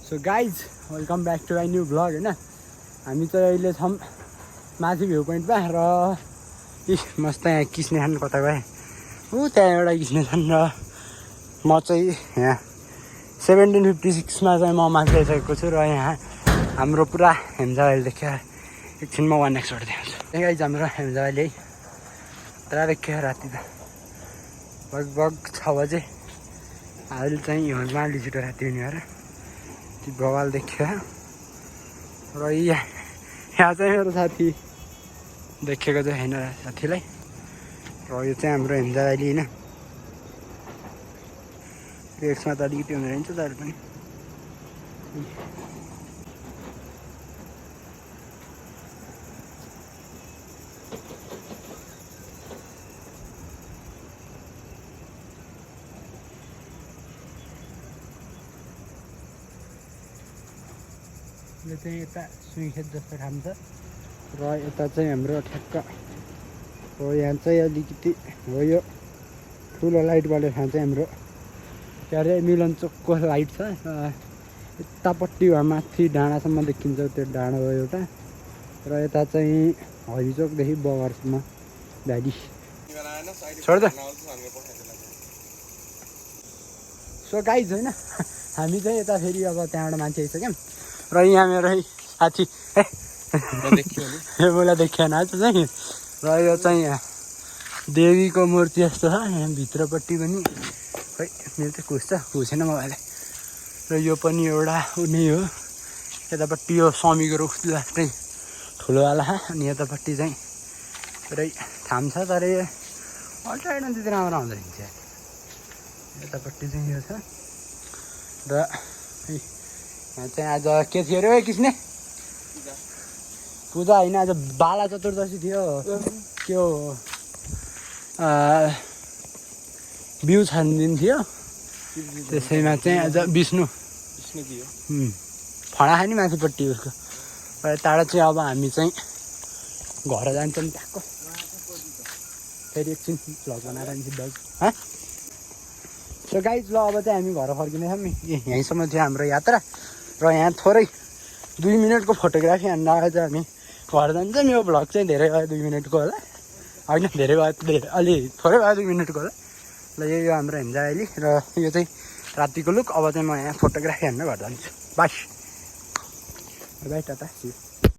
so guys welcome back to my new vlog होइन हामी चाहिँ अहिले छौँ माथि भ्यू पोइन्टमा र मस्त यहाँ किस्ने छन् कता गएँ ऊ त्यहाँ एउटा किस्ने छन् र म चाहिँ यहाँ 1756मा चाहिँ म माथि आइसकेको छु र यहाँ हाम्रो पुरा हेम्जावाली देख्यो एकछिनमा 1x देखाउँछु त्यहाँ गाइज हाम्रो हेम्जावाली है पुरा देख्यो राति त लगभग 6 बजे अहिले चाहिँ हिउँदमा अलि छिटो राति हुने भएर त्यो बवाल देख्यो र यहाँ चाहिँ मेरो साथी देखेको चाहिँ होइन साथीलाई र यो चाहिँ हाम्रो हेम्जावाली होइन रेट्समा त अलिकति हुँदो रहेछ तर पनि यो चाहिँ यता सुइखेत जस्तो ठाउँ छ र यता चाहिँ हाम्रो ठ्याक्क हो यहाँ चाहिँ अलिकति हो यो ठुलो लाइटबाट ठाउँ चाहिँ हाम्रो के अरे मिलन चोकको लाइट छ यतापट्टि वा माथि डाँडासम्म देखिन्छ त्यो डाँडा हो एउटा र यता चाहिँ हरिचोकदेखि बगरसम्म भ्याली छोड त सो गाइज होइन हामी चाहिँ यता फेरि अब त्यहाँबाट मान्छे आइसक्यौँ र यहाँ मेरो साथी मलाई देखिएन आज चाहिँ र यो चाहिँ यहाँ देवीको मूर्ति जस्तो छ यहाँ भित्रपट्टि पनि खै मेरो चाहिँ खुसेन मोबाइल र यो पनि एउटा नै हो यतापट्टि यो स्वामीको रुख लास्टै ठुलोवाला अनि यतापट्टि चाहिँ पुरै थाम छ तर यो अल्ट्राइडमा त्यति राम्रो आउँदो रहेछ यतापट्टि चाहिँ यो छ र यहाँ चाहिँ आज के थियो अरे किस्ने पूजा होइन आज बाला चतुर्दशी थियो के हो बिउ छान्दिन थियो त्यसैमा चाहिँ आज विष्णु फडा खाने माथिपट्टि उसको र टाढा चाहिँ अब हामी चाहिँ घर जान्छौँ ट्याक्क फेरि एकछिन भ्लग बनाएर दाजु सो गाइज ल अब चाहिँ हामी घर फर्किनेछौँ यहीँसम्म थियो हाम्रो यात्रा र यहाँ थोरै 2 मिनटको फोटोग्राफी हान्न आएर चाहिँ हामी घर जान्छौँ यो भ्लग चाहिँ धेरै भयो 2 मिनटको होला होइन धेरै भयो अलि थोरै भयो 2 मिनटको होला ल यो हाम्रो हेम्जावाली र यो चाहिँ रातिको लुक अब चाहिँ म यहाँ फोटोग्राफी हान्न घर जान्छु बाई बाई टाटा